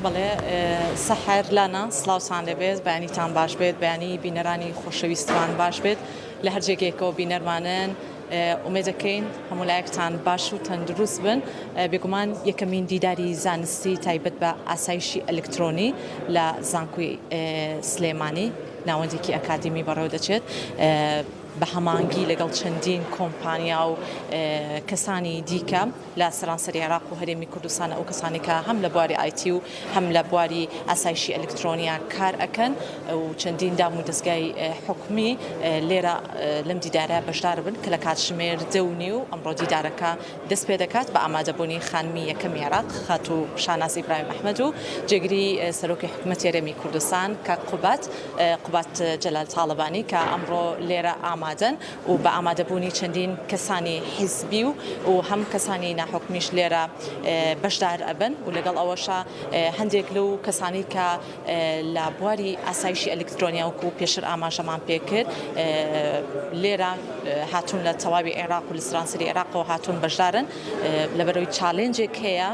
بەڵێ سەحەر لانا سڵاوتان لێبێت بەیانیتان باش بێت بەیانی بینەرانی خۆشەویستمان باش بێت لە هەر جێگەیەکەوە بینەرمانن ئومێدەکەین هەموو لایەکتان باش و تەندروست بن بێگومان یەکەمین دیداری زانستی تایبەت بە ئاسایشی ئەلکترۆنی لە زانکۆی سلێمانی ناوەندێکی ئەکادیمی بەڕێوە دەچێت بە هەمانگی لەگەڵ چەندین کۆمپانیا و کەسانی دیکە لە سەرانسەری عێراق و هەرێمی کوردستان ئەو کەسانەی کە هەم لە بواری ئایتی و هەم لە بواری ئاسایشی ئەلکترۆنیا کار ئەکەن و چەندین دام و دەزگای حکومی لێرە لەم دیدارە بەشدار بن کە لە کاتژمێر دە و نیو ئەمڕۆ دیدارەکە دەست پێ دەکات بە ئامادەبوونی خانمی یەکەمی عێراق خاتوو شاناز ئیبراهیم ئەحمەد و جێگری سەرۆکی حکومەتی هەرێمی کوردستان کاک قوباد قوباد جەلال تاڵەبانی کە ئەمڕۆ لێرە ئامادەن و بە ئامادەبوونی چەندین کەسانی حیزبی و و هەم کەسانی ناحکومیش لێرە بەشدار ئەبن و لەگەڵ ئەوەشا هەندێک لەو کەسانی کە لە بواری ئاسایشی ئەلکترۆنیا وەکو پێشتر ئاماژەمان پێکرد لێرە هاتوون لە تەواوی عێراق و لە سەرانسەری عێراقەوە هاتوون بەشدارن لەبەرەوەی challenge ێک هەیە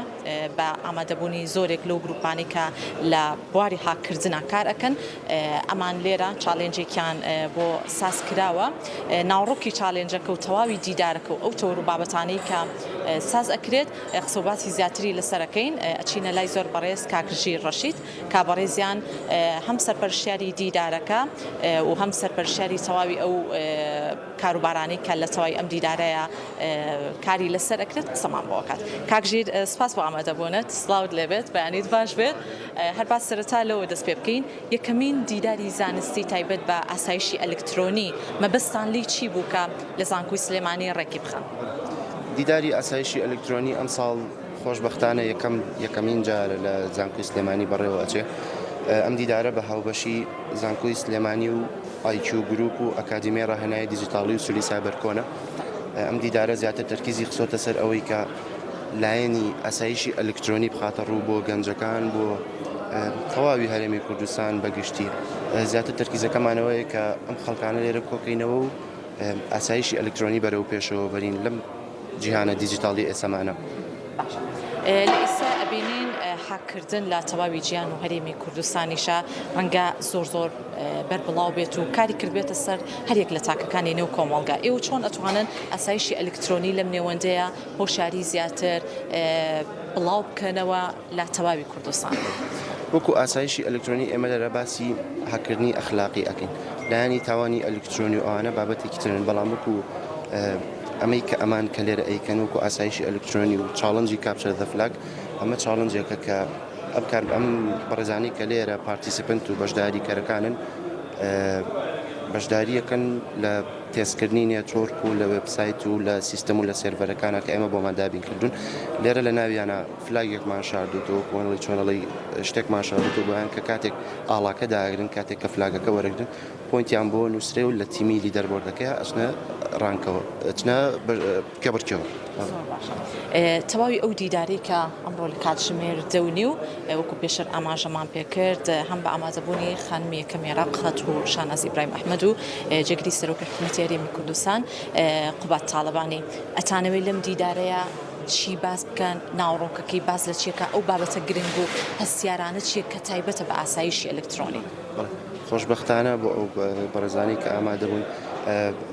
بە ئامادەبوونی زۆرێک لەو گروپانەی کە لە بواری هاککردنا کار ئەکەن ئەمان لێرە challenge ێکیان بۆ ساز کراوە ناوەڕۆکی challenge ەکە و تەواوی دیدارەکە و ئەو تەوەر و بابەتانەی کە ساز ئەکرێت قسە و باسی زیاتری لەسەر ئەکەین ئەچینە لای زۆر بەڕێز کاک ژیر ڕەشید کا بەڕێزیان هەم سەرپەرشتیاری دیدارەکە و هەم سەرپەرشتیاری تەواوی ئەو کاروبارانەی کە لە تەواوی ئەم دیدارەیە کاری لەسەر ئەکرێت قسەمان بۆ ئەکات. کاک ژیر سپاس بۆ ئامادەبوونت، سڵاوت لێبێت، بەیانیت باش بێت. هەر با سەرەتا لەوە دەست پێ بکەین، یەکەمین دیداری زانستی تایبەت بە ئاسایشی ئەلکترۆنی مەبەستتان لێی چی بوو کە لە زانکۆی سلێمانی ڕێکی بخەن؟ دیداری ئاسایشی ئەلکترۆنی ئەمساڵ خۆشبەختانە یەکەم یەکەمین جارە لە زانکۆی سلێمانی بەڕێوە ئەچێ. ئەم دیدارە بە هاوبەشی زانکۆی سلێمانی و ئایکیو گروپ و ئەکادیمیای ڕاهێنانی دیجیتاڵی و سولی سایبەرکۆنە. ئەم دیدارە زیاتر تەرکیزی خستۆتە سەر ئەوەی کە لایەنی ئاسایشی ئەلکترۆنی بخاتە ڕوو بۆ گەنجەکان بۆ تەواوی هەرێمی کوردستان بەگشتی زیاتر تەرکیزەکەمانەوەیە کە ئەم خەڵکانە لێرە کۆکەینەوە و ئاسایشی ئەلکترۆنی بەرەو پێشەوە بەرین لەم جیهانە دیجیتاڵی ئێسەمانە. باشە لە ئیستا ئەبینین هاککردن لە تەواوی جیان و هەرێمی کوردستانیشا ڕەنگە زۆر زۆر بەربڵاو بێت و کاری کردبێتە سەر هەریەک لە تاکەکانی نێو کۆمەڵگا ئێوە چۆن ئەتوانن ئاسایشی ئەلکترۆنی لەم نێوەندەیە هۆشیاری زیاتر بڵاو بکەنەوە لە تەواوی کوردستان؟ وەکو ئاسایشی ئەلکترۆنی ئێمە لێرە باسی هاککردنی ئەخلاقی ئەکەین لایەنی تاوانی ئەلکترۆنی و ئەوانە بابەتێکی ترن بەڵام وەکو ئەمەی کە ئەمان کە لێرە ئەیکەن وەکو ئاسایشی ئەلکترۆنی و challenge ی capture the flag ئەمە challenge ێکە کە ئەم کار ئەم بەڕێزانەی کە لێرە participant و بەشداری کەرەکانن بەشداریەکەن لە تێستکردنی network و لە وێبسایت و لە سیستەم و لە سێرڤەرەکانە کە ئێمە بۆمان دابین کردوون لێرە لە ناویانە flag ێکمان شاردوتەوە کۆنڵی چۆنەڵی شتێکمان شاردوتەوە بۆیان کە کاتێک ئاڵاکە داگرن کاتێک کە flag ەکە وەرەگرن point یان بۆ نووسرێ و لە تیمی leaderboard ەکەی ئەچنە rank ەوە ئەچنە کێبڕکێوە. زۆر باشە تەواوی ئەو دیدارەی کە ئەمڕۆ لە کاتژمێر دە و نیو وەکو پێشتر ئاماژەمان پێکرد هەم بە ئامادەبوونی خانمی یەکەمی عێراق خاتوو شاناز ئیبراهیم ئەحمەد و جێگری سەرۆکی حکوومەتی هەرێمی کوردستان قوباد تاڵەبانی ئەتانەوێت لەم دیدارەیە چی باس بکەن ناوەڕۆکەکەی باس لە چیەکە ئەو بابەتە گرنگ و هەستیارانە چیە کە تایبەتە بە ئاسایشی ئەلکترۆنی؟ خۆشبەختانە بۆ ئەو بەڕێزانەی کە ئامادە بوون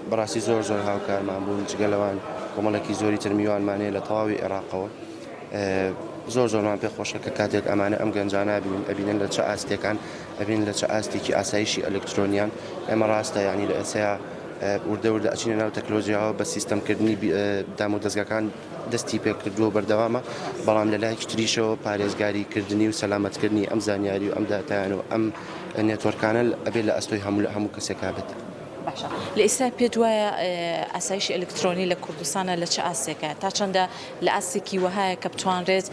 بەڕاستی زۆر زۆر هاوکارمان بوون جگە لەوان کۆمەڵێکی زۆری تر میوانمان هەیە لە تەواوی عێراقەوە زۆر زۆرمان پێ خۆشە کە کاتێک ئەمانە ئەم گەنجانە بینن ئەبینن لە چ ئاستێکان ئەبین لە چ ئاستێکی ئاسایشی ئەلکترۆنیان ئێمە ڕاستە یعنی لە ئێستا وردە وردە ئەچینە ناو تەکنۆلۆژیاوە بە سیستەمکردنی دام و دەزگاکان دەستی پێکردووە و بەردەوامە، بەڵام لە لایەکی تریشەوە پارێزگاری کردنی و سەلامەتکردنی ئەم زانیاری و ئەم داتایان و ئەم network انە ئەبێ لە ئەستۆی هەموو هەموو کەسێکا بێت. باشە لە ئیستا پێت وایە ئاسایشی ئەلکترۆنی لە کوردستانا لە چ ئاستێکە؟ تا چەندە لە ئاستێکی وەهایە کە بتوانرێت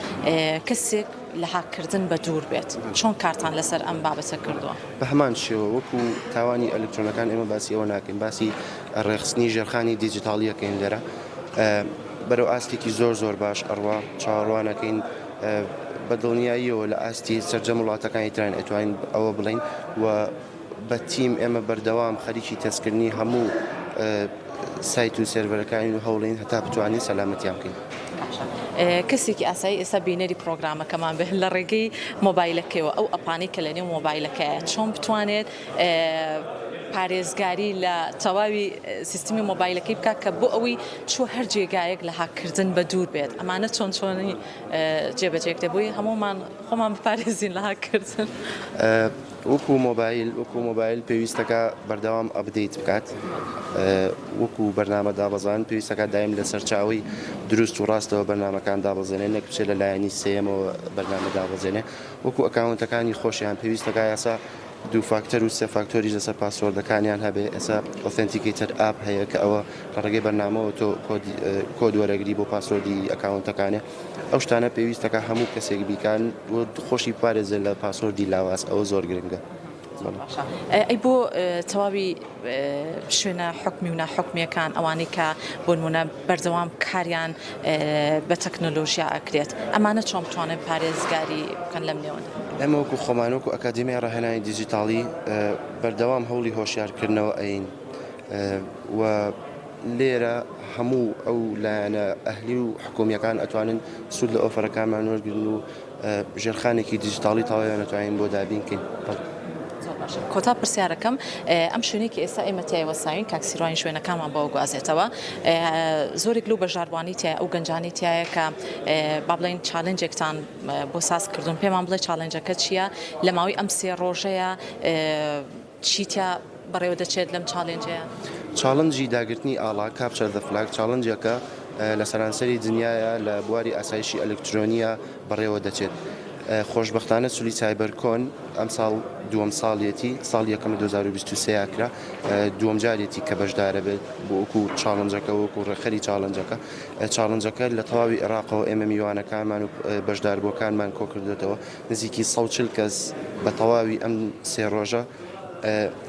کەسێک لە هاککردن بە دوور بێت؟ چۆن کارتان لەسەر ئەم بابەتە کردووە؟ بە هەمان شێوە وەکو تاوانی ئەلکترۆنەکان ئێمە باسی ئەوە ناکەین، باسی ڕێکخستنی ژێرخانی دیجیتاڵی ئەکەین لێرە. بەرەو ئاستێکی زۆر زۆر باش ئەڕوا، چاوەڕوانەکەین بە دڵنیاییەوە لە ئاستی سەرجەم وڵاتەکانی تران ئەتوانین ئەوە بڵێین و بە تیم ئێمە بەردەوام خەریکی تەستکردنی هەموو سایت و سێرڤەرەکانین و هەوڵین هەتا بتوانین سەلامەتیان بکەین. باشە. کەسێکی ئاسایی ئێستا بینەری پڕۆگرامەکەمان بێت لە ڕێگەی مۆبایلەکەیەوە ئەو app انەی کە لەنێو مۆبایلەکەیە چۆن بتوانێت پارێزگاری لە تەواوی سیستمی مۆبایلەکەی بکات کە بۆ ئەوەی چوە هەر جێگایەک لە هاککردن بە دوور بێت ئەمانە چۆن چۆنی جێبەجێ کرێت بۆیە هەموومان خۆمان بپارێزین لە هاککردن. وەکو مۆبایل وەکو مۆبایل پێویستەکە بەردەوام update بکات وەکو بەرنامە دابەزان پێویستەکە دایم لە سەرچاوەی دروست و ڕاستەوە بەرنامەکان دابەزێنێ نەک بچێت لە لایەنی سێیەمەوە بەرنامە دابەزێنێ وەکو account ەکانی خۆشیان پێویستەکە یاسا دوو فاکتەر و سێ فاکتۆریش لەسەر password ەکانیان هەبێ ئێستا authenticator app هەیە کە ئەوە لە ڕێگەی بەرنامەوە تۆ کۆد وەرەگری بۆ password ی account ەکانێ ئەو شتانە پێویستەکە هەموو کەسێک بیکان و خۆشی بپارێزێت لە password ی لاواز ئەوە زۆر گرنگە. باشە ئەی بۆ تەواوی شوێنە حکومی و ناحکومیەکان ئەوانەی کە بۆ نمونە بەردەوام کاریان بە تەکنۆلۆژیا ئەکرێت ئەمانە چۆن بتوانن پارێزگاری بکەن لەم نێوەندە؟ ئێمە وەکو خۆمان وەکو ئەکادیمیای ڕاهێنانی دیجیتاڵی بەردەوام هەوڵی هۆشیارکردنەوە ئەین و لێرە هەموو ئەو لایەنە ئەهلی و حکومیەکان ئەتوانن سوود لە ئۆفەرەکانمان وەرگرن و ژێرخانێکی دیجیتاڵی تەواویان ئەتوانین بۆ دابین کەین. بەڵێ. زۆر باشە کۆتا پرسیارەکەم ئەم شوێنەی کە ئێستا ئێمە تیای وەستاوین کاک سیروانی شوێنەکانمان بۆ گوازێتەوە زۆرێک لەو بەشداربووانەی تیایە ئەو گەنجانەی تیایە کە با بڵێین challenge ێکتان بۆ ساز کردوون پێمان بڵێ challenge ەکە چییە لە ماوەی ئەم سێ ڕۆژەیە چی تیا بەڕێوە دەچێت لەم challenge ەیە؟ challenge ی داگرتنی ئاڵا، Capture the Flag، challenge ێکە لە سەرانسەری دنیایا لە بواری ئاسایشی ئەلکترۆنییا بەڕێوە دەچێت. خۆشبەختانە سولی CyberCon ئەمساڵ دووەم ساڵیەتی، ساڵی یەکەم لە 2023 یا کرا، دووەم جارێتی کە بەشدارە بێت بۆ وەکو challenge ەکە وەکو ڕێکخەری challenge ەکە. challenge ەکە لە تەواوی عێراقەوە ئێمە میوانەکانمان و بەشداربووەکانمان کۆکردۆتەوە. نزیکی 140 کەس بە تەواوی ئەم سێ ڕۆژە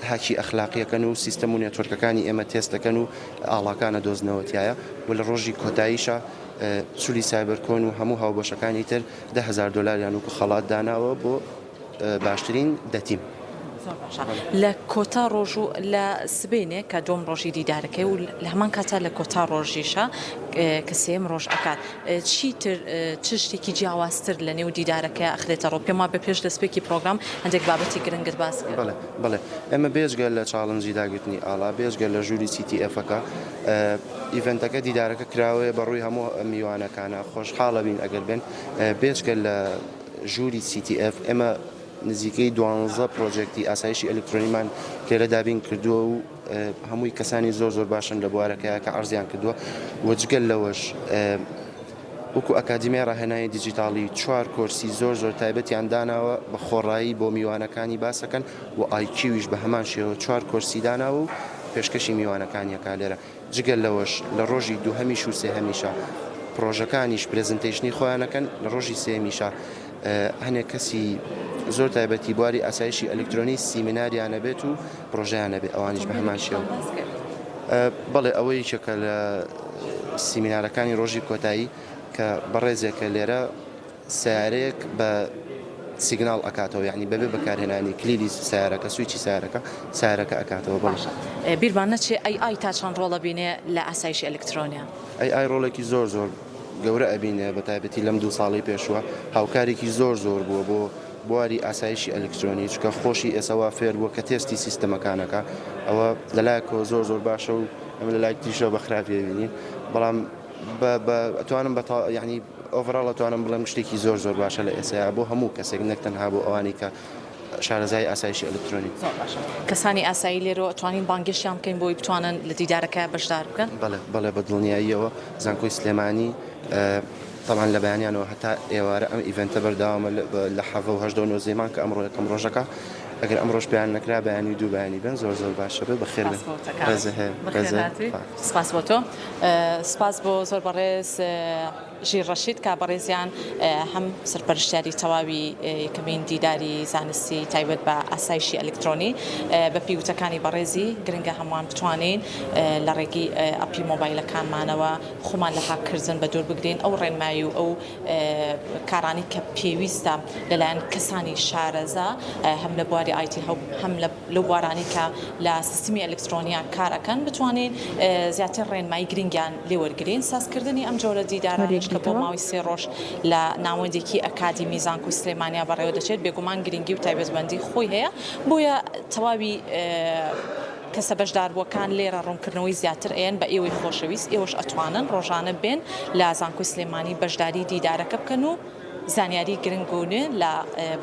هاکی ئەخلاقیەکەن و سیستەم و network ەکانی ئێمە تێست دەکەن و ئاڵاکان ئەدۆزنەوە تیایا و لە ڕۆژی کۆتاییشا سولی CyberCon و هەموو هاوبەشەکانی تر 10,000 دۆلاریان وەکو خەڵات داناوە بۆ باشترین دە تیم. زۆر باشە لە کۆتا ڕۆژ و لە سبەینێ کە دووەم ڕۆژی دیدارەکەی و لە هەمان کاتا لە کۆتا ڕۆژیشە کە سێیەم ڕۆژ ئەکات چیتر چ شتێکی جیاوازتر لە نێو دیدارەکەیا ئەخرێتە ڕوو؟ پێم وابێ پێش دەستپێکی پرۆگرام هەندێک بابەتی گرنگت باس کرد. بەڵێ بەڵێ ئێمە بێجگە لە challenge ی داگرتنی ئاڵا، بێجگە لە ژووری CTF ەکە، event ەکە دیدارەکە کراوەیە بە ڕووی هەموو میوانەکانە، خۆشحاڵ ئەبین ئەگەر بێن. بێجگە لە ژووری CTF ئێمە نزیکەی دوانزە پرۆجێکتی ئاسایشی ئەلکترۆنیمان لێرە دابین کردووە و هەمووی کەسانی زۆر زۆر باشن لە بوارەکەیا کە عەرزیان کردووە و جگە لەوەش وەکو ئەکادیمیای ڕاهێنانی دیجیتاڵی چوار کۆرسی زۆر زۆر تایبەتیان داناوە بە خۆڕایی بۆ میوانەکانی باسەکەن و ئایکیویش بە هەمان شێوە چوار کۆرسی داناوە و پێشکەشی میوانەکانیەکە لێرە جگە لەوەش لە ڕۆژی دووهەمیش و سێهەمیشا پڕۆژەکانیش presentation ی خۆیان ئەکەن، لە ڕۆژی سێیەمیشا هەنێک کەسی زۆر تایبەتی بواری ئاسایشی ئەلکترۆنی سیمیناریان ئەبێت و پڕۆژەیان ئەبێت ئەوانیش بە هەمان شێوە. بەڵێ ئەوە یەکێکە لە سیمینارەکانی ڕۆژی کۆتایی کە بەڕێزێکە لێرە سەیارەیەک بە signal ئەکاتەوە یانی بەبێ بەکارهێنانی کلیلی سەیارەکە سویچی سەیارەکە سەیارەکە ئەکاتەوە بەڵێ. باشە بیرمان نەچێ ئەی ئای تا چەند ڕۆڵ ئەبینێ لە ئاسایشی ئەلکترۆنیا؟ ئەی ئای ڕۆڵێکی زۆر زۆر گەورە ئەبینێ بە تایبەتی لەم دوو ساڵەی پێشووە هاوکارێکی زۆر زۆر بووە بۆ بواری ئاسایشی ئەلکترۆنی چونکە خۆشی ئێسە وا فێر بووە کە تێستی سیستەمەکان ئەکا ئەوە لەلایەکەوە زۆر زۆر باشە و ئەمە لەلایەکی تریشەوە بە خراپی ئەبینین بەڵام بە بە ئەتوانم بە یانی overall ئەتوانم بڵێم شتێکی زۆر زۆر باشە لە ئێسەیا بۆ هەموو کەسێک نەک تەنها بۆ ئەوانەی کە شارەزای ئاسایشی ئەلکترۆنین. زۆر باشە کەسانی ئاسایی لێرەوە ئەتوانین بانگێشتیان بکەین بۆی بتوانن لە دیدارەکە بەشدار بکەن؟ بەڵێ بەڵێ بە دڵنیاییەوە زانکۆی سلێمانی تەبعەن لە بەیانیانەوە هەتا ئێوارە ئەم event ە بەردەوامە لە حەڤە و هەژدە و نۆزدەی مانگ کە ئەمڕۆ یەکەم ڕۆژەکە ئەگەر ئەمڕۆش پێیان نەکرا بەیانی و دوو بەیانی بێن زۆر زۆر باشە بێ بەخێر بێن. سپاس بۆ وتەکانت. ڕێزە هەیە بەخێر ڕێزە هاتووی. سپاس بۆ تۆ. سپاس بۆ زۆر بەڕێز ژیر ڕەشید کە بەڕێزیان هەم سەرپەرشتیاری تەواوی یەکەمین دیداری زانستی تایبەت بە ئاسایشی ئەلکترۆنی بە پێی وتەکانی بەڕێزی گرنگە هەمووان بتوانین لە ڕێگەی ئەپی مۆبایلەکانمانەوە خۆمان لە هاککردن بە دوور بگرین ئەو ڕێنمایی و ئەو کارانەی کە پێویستە لەلایەن کەسانی شارەزا هەم لە بواری. بواری ئایتی هەم لەو بوارانەی کە لە سیستمی ئەلکترۆنیا کار ئەکەن بتوانین زیاتر ڕێنمایی گرنگیان لێ وەرگرین. سازکردنی ئەم جۆرە دیدارانەش کە بۆ ماوەی سێ ڕۆژ لە ناوەندێکی ئەکادیمی زانکۆی سلێمانیا بەڕێوە دەچێت بێگومان گرنگی و تایبەتمەندی خۆی هەیە بۆیە تەواوی کەسە بەشداربووەکان لێرە ڕوونکردنەوەی زیاتر ئەیەن بە ئێوەی خۆشەویست، ئێوەش ئەتوانن ڕۆژانە بێن لە زانکۆی سلێمانی بەشداری دیدارەکە بکەن و زانیاری گرنگ و نوێ لە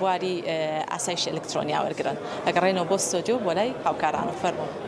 بواری ئاسایشی ئەلکترۆنیا وەرگرن. ئەگەڕێینەوە بۆ ستۆدیۆ بۆ لای هاوکارانم فەرموون.